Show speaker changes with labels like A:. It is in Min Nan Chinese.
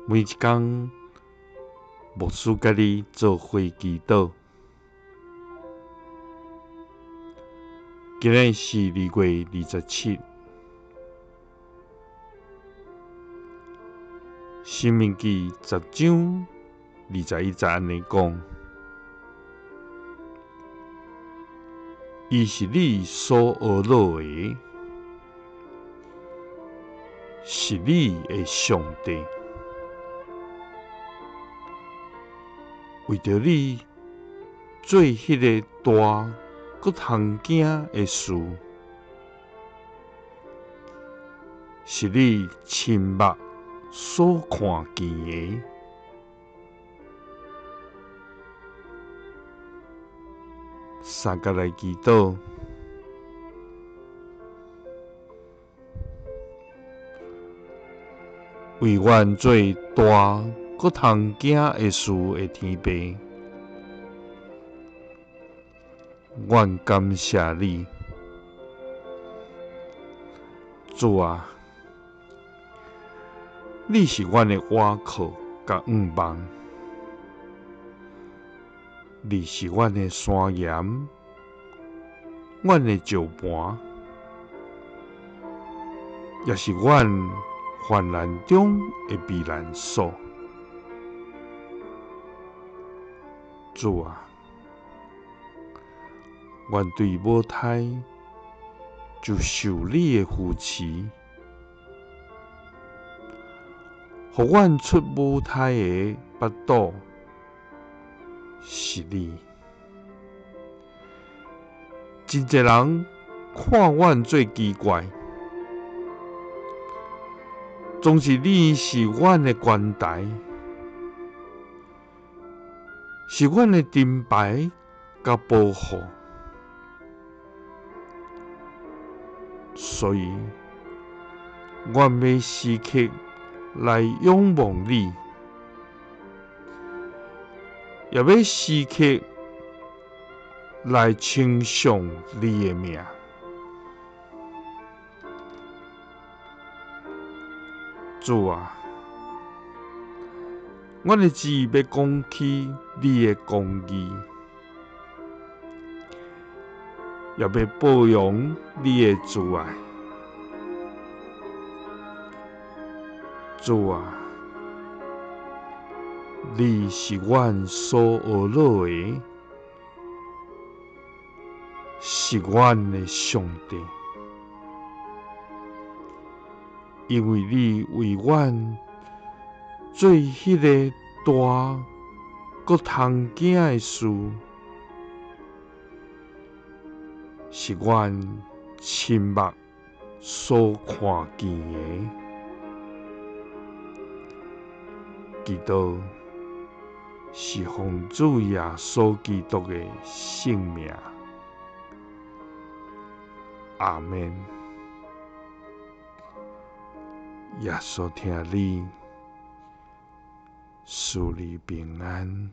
A: 每一工，牧師佮你做伙祈禱。今日是2月27，申命記10章21節按呢講：伊是你所呵咾的，是你的上帝。為著你做彼个大閣通驚的事，是你親目所看見的。三佮來祈禱。為阮做大閣通驚的事的天父，阮感謝你，主啊，你是阮的倚靠佮向望，你是阮的山岩，阮的石磐，也是阮患難中的避難所。主啊，阮對母胎就受你的扶持，予阮出母胎的腹肚是你。真濟人看阮做奇怪，總是你是阮的關台，是阮的盾牌佮保護，所以阮欲時刻來仰望你，也欲時刻來稱頌你的名。主啊，阮的舌欲講起你的公義，也欲報揚你的慈愛。主啊，你是阮所呵咾的，是阮的上帝。因為你為阮做彼个大閣通驚的事，是阮親目所看見的。祈禱是奉主耶穌基督的聖名。阿們。耶穌疼你，賜你平安。